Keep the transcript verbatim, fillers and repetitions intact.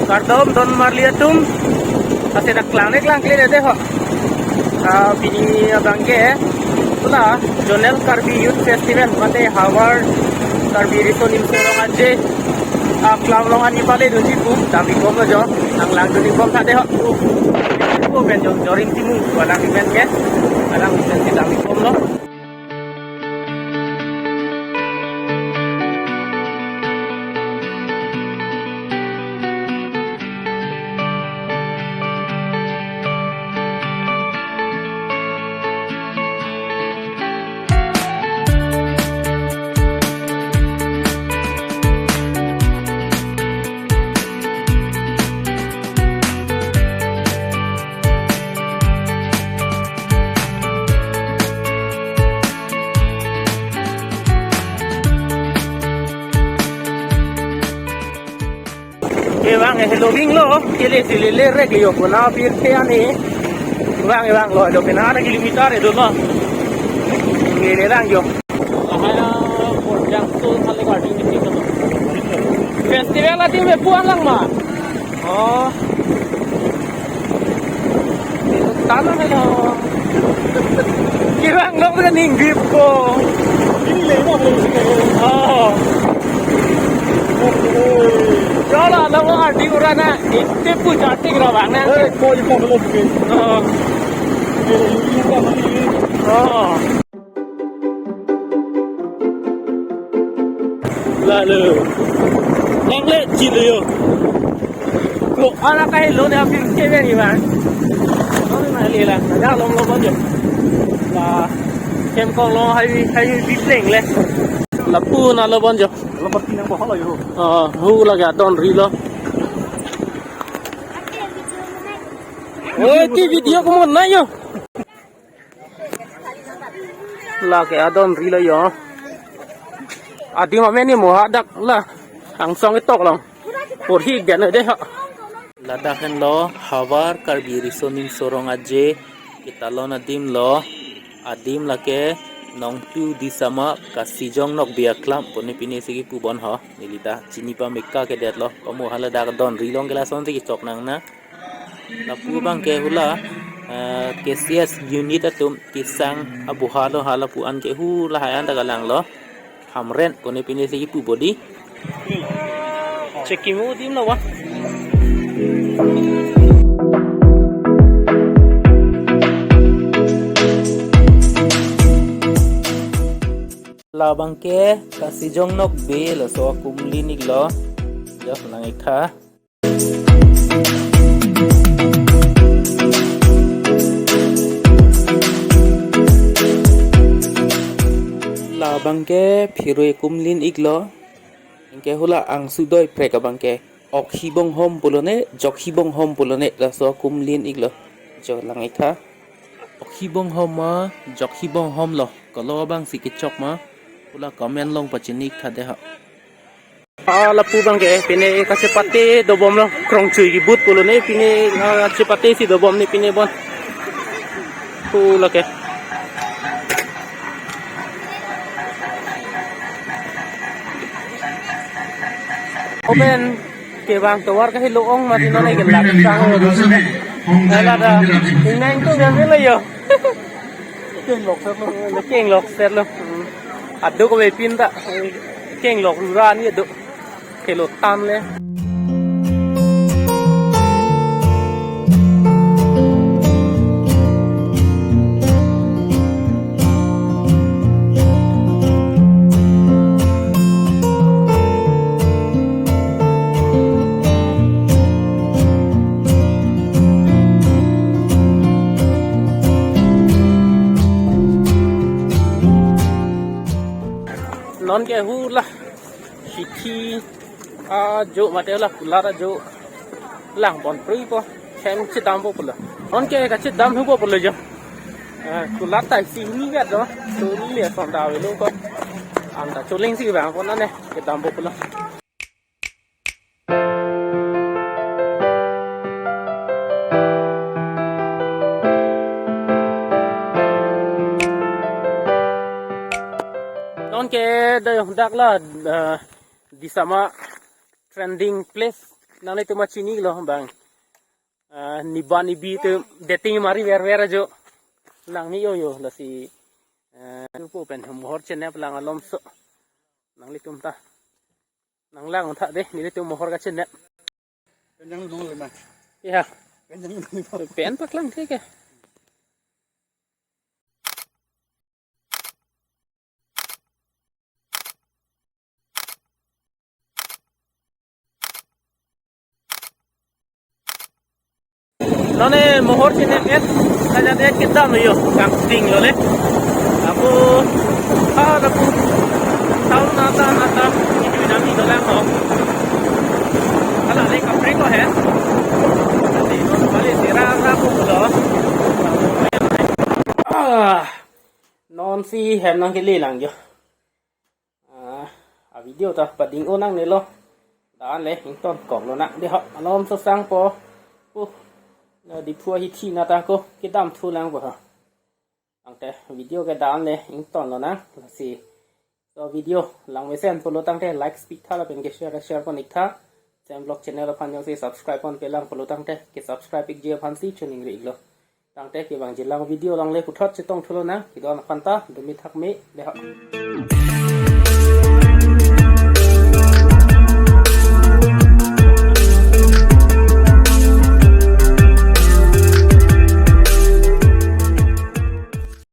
Kardom don marli atum, ase dak klang ne klang kle de ho. Ah, pini abang ke, hala Zonal Karbi Youth Festival, mate Havar Karbi Riso Nimso Rong Aje, ah, klam long ani pale dunji pu, dam-ik bomlo jo, nang lang dun-ik bom tha de ho. Pu pen jo, Jorim Timung, alang pen ke, alang pen si dam-ik bomlo. Kevang eh, loading lo, kele sile le rek yo, kona pir ke ani. Vang, vang lo, lo kena ada kilometer itu lo. Kele lang yo. Ahaya, por jang tu thale garden di situ. Festival ati me puan lang ma. Oh. Tanah lo. Kevang lo kan hinggip ko. Ini le mo ko. Oh. Jala lo ardi urana. Ite pu jati kira bang na. Eh, ko ipo lo ke. Oh. Oh. Lalu. Nang le chilo yo. Ko ala kai lo ne apir ke beri bang. Lo ne mali la. Ada lom lo bon jo. La. Kem kong lo hai hai bi pleng le. Lapu na lo bon jo. Lo pati nang bohal yo. Oh, hu lagi adon ri lo. Oh, ti video ko mon na yo. Lake adon ri lo yo. Adim amen ni mo hadak la. Angsong itok long. Porhi gen de ha. Ladak henlo Havar Karbi Riso Nimso Rong Aje ketalon adim lo. Adim lake Nongtu Disama Kasijong Nokbe Aklam pone pine sigi pu bon ho. Neli ta chini pameka ke det lo. Komo hala dak adon ri long ke lason sigi chok nang na. Lapu abang ke hula, eh, K C S unit atum kesang abuha lo, hala pu an ke hula hai an ta kalang lo. Hamren pone pine si ipu bodi. Checking adim lo wa. Labang ke Kasijong Nokbe laso akumlin ik lo. Just nang-ik tha. Labang ke phirui akumlin ik lo. Anke hula angsu doi prek abang ke. Okhibong hom pulo ne, jokhibong hom pulo ne, laso akumlin ik lo. Jo nang-ik tha. Okhibong hom ma, jokhibong hom lo. Kolo abang si kechok ma. Hula comment along pachini ik tha de ha. Ah, lapu abang ke, pine kachepate dobom lo, krongchui kibut pulo ne, pine, ah, chepate si dobom ne, pine bon. Pu lake. Open, kevang tovar kahelo-ong mati non ke lak sang. Ala da, inang tu biar lo yo. Keng lok ser lo. Keng lok ser lo. Hmm. Ado ko bepin ta. Keng lok rura ni ado. Kelo tan le. Non ke hula hithi ajo mate la kulat ajo lang bon pri po hem chedam po pulo. Non ke kachedam hu po pulo jo. Eh, kulat ta isi hini ga do. Suni le son da velo ko. Anta choling si bang ko nane kedam po pulo. Non ke da dak la, eh, Disama trending place. nanglitum ma chinilo bang. Ah, niba nibi atum dating mari ver ver ajo. Lang ni yo yo lasi. Eh, po pen mohor chenep lang alomso. Nanglitum ta. Nanglang tha de, nelitum mohor kachenep. Kenyang nung lima. Ya. Kenyang nung lima. Pen paklang thik ya. None mohor chenep et, saja de kita no yo, kangting lo le. Apo, ah, apo, tahu nata nata, ini nami dolang ho. Ala le kaprek ko he. Nanti, balik si ra ra po lo. Ah, non si hem nangkele lang yo. Ah, a video ta pading-o nangnelo. Dan le ington kok lonang de ho. Alomso sang po. Uh, na Diphu ahithi nata ko kedam thu lang po ha. Tangte video ke dan le ington lonang. Lasi. So video langmesen pulo tangte like speed tha lapen ke share share pon ik tha. Sem Vlog channel aphan jongsi subscribe pon pelang pulo tangte ke subscribe ikji aphansi choningri iklo. Tangte kevangjilang video along le puthot chetong thu lonang. Kedo-an aphan ta dumi thakme de ho.